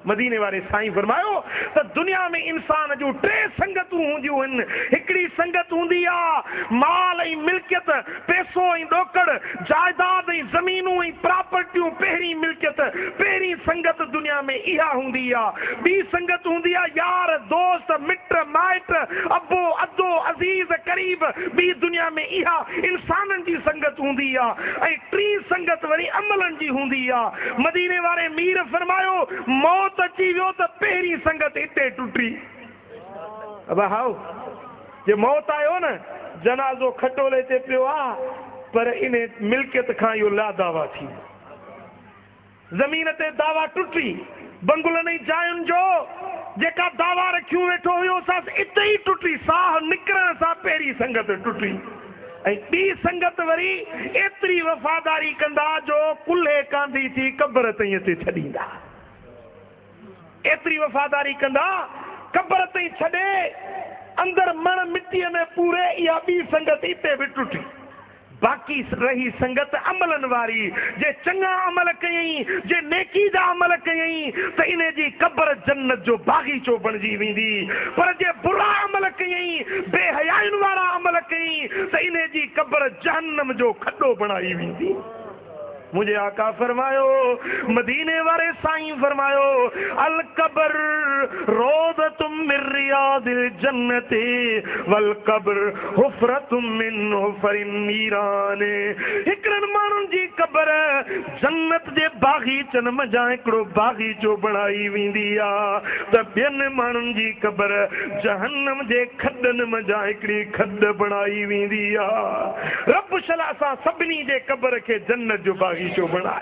मदीने वारे साईं फरमायो त दुनिया में इंसान जूं टे संगतूं हूंदियूं आहिनि। हिकिड़ी संगत हूंदी आहे माल ऐं मिल्कियत, पैसो ऐं ॾोकड़, जायदाद ऐं ज़मीनूं ऐं प्रॉपर्टियूं। पहिरीं मिल्कियत, पहिरीं संगत दुनिया में इहा हूंदी आहे। ॿी संगत हूंदी आहे यार, दोस्त, मिट माइट, अबो अदो, अज़ीज़ क़रीब। ॿी दुनिया में इहा इंसाननि जी संगत हूंदी आहे। ऐं टीं संगत वरी अमलनि जी हूंदी आहे। मदीने वारे मीर फरमायो मौत अची वियो त पहिरीं संगत हिते टुटी। अब how जे मौत आयो न, जनाज़ो खटोले ते पियो आहे, पर इन मिल्कियत खां इहो ला दावा थी, ज़मीन ते दावा टुटी। बंगलनि ऐं जायुनि जो जेका दावा रखियूं वेठो हुयो सा इते ई टुटी। साह निकिरण सां पहिरीं संगत टुटी। ऐं ॿी संगत वरी एतिरी वफ़ादारी कंदा जो कुल्हे कांधी थी क़बर ताईं अचे छॾींदा। एतिरी वफ़ादारी कंदा क़बर ताईं छॾे, अंदरि मण मिटीअ में पूरे। इहा ॿी संगत हिते बि टुटी। बाक़ी रही संगत अमलनि वारी। जे चङा अमल कयईं, जे नेकी जा अमल कयईं त इन जी क़बर जन्नत जो बाग़ीचो बणिजी वेंदी। पर जे बुरा अमल कयईं, बेहयायुनि वारा अमल कयईं त इन जी क़बर जहन्नम जो खॾो बणाई वेंदी। मुझे आका फरमायो, मदीने वारे साईं फरमायो, अल कब्र रोज़तुम मिन रियादिल जन्नति वल कब्र हुफरतुम मिन हुफरिन नीरान। हिकिड़नि माण्हुनि जी क़बर जन्नत जे बाग़ीचनि मंझां हिकिड़ो बाग़ीचो बणाई वेंदी आहे, त ॿियनि माण्हुनि जी क़बर जहन्नम जे खॾनि मंझां हिकिड़ी खॾ बणाई वेंदी आहे। रब शला असां सभिनी जे क़बर खे जन्नत जो बाग़ीचो बणाए।